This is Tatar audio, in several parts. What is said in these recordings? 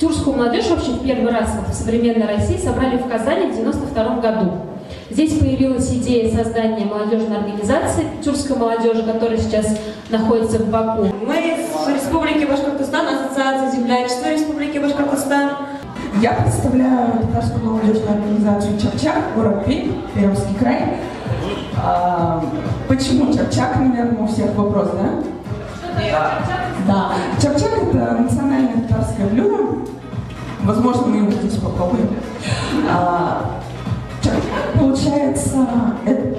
Тюркскую молодежь вообще в первый раз вот в современной России собрали в Казани в 1992 году. Здесь появилась идея создания молодежной организации тюркской молодежи, которая сейчас находится в Баку. Мы из Республики Башкортостан, Ассоциация землячества Республики Башкортостан. Я представляю татарскую молодежную организацию «Чапчак», город Пермь, Пермский край. Почему «Чапчак», наверное, у всех вопрос, да? Да. «Чапчак» — это национальное татарское блюдо. Возможно, мы его здесь попробуем. «Чапчак», получается, это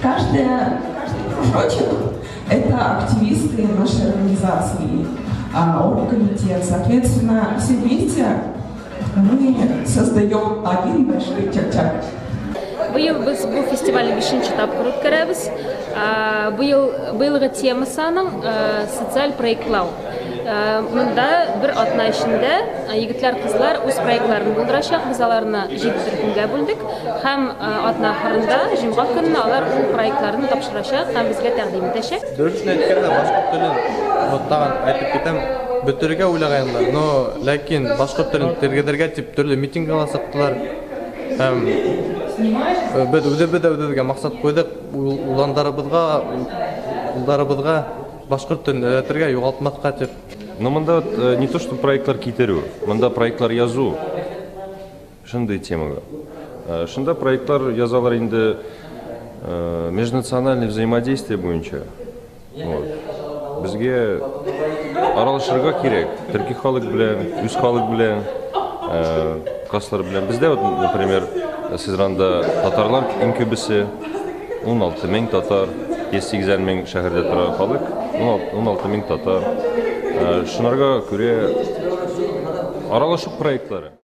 каждый кружочек — это активисты нашей организации, оргкомитет. Соответственно, все вместе мы создаем один большой чак-чак. Быел без бу фестивальне бишенче тапкыр үткәрәбез. Быел быелгы темасы аның социаль проектлау. Монда бер атна эчендә егетләр, кызлар үз проектларын булдырачак. Без аларны җиде төркемгә бүлдек һәм атна ахырында, җомга көнне алар ул проектларны тапшырачак һәм безгә тәкъдим итәчәк. Дөресен әйткәндә, башкорт телен вот тагын әйтеп китәм, бетерергә уйлаганнар, но ләкин башкорт телен тергезергә дип төрле митинглар чыктылар. Һәм без үзебез дә үзебезгә максат куйдык, уландарыбызга, улдарыбызга башкорт телен өйрәтергә, югалтмаска дип. Но монда не то, что проектлар китерү, монда проектлар язу. Шундый темага. Шунда проектлар язалар инде межнациональный взаимодействие буенча. Вот. Безгә аралашырга кирәк. Төрки халык белән, үз халык белән, каслар белән. Бездә вот, например, Сызранда татарлар иң күбесе 16 мең татар, 180 мең шәһәрдә тора халык, 16 мең татар. Шунарга күрә аралашу проектлары.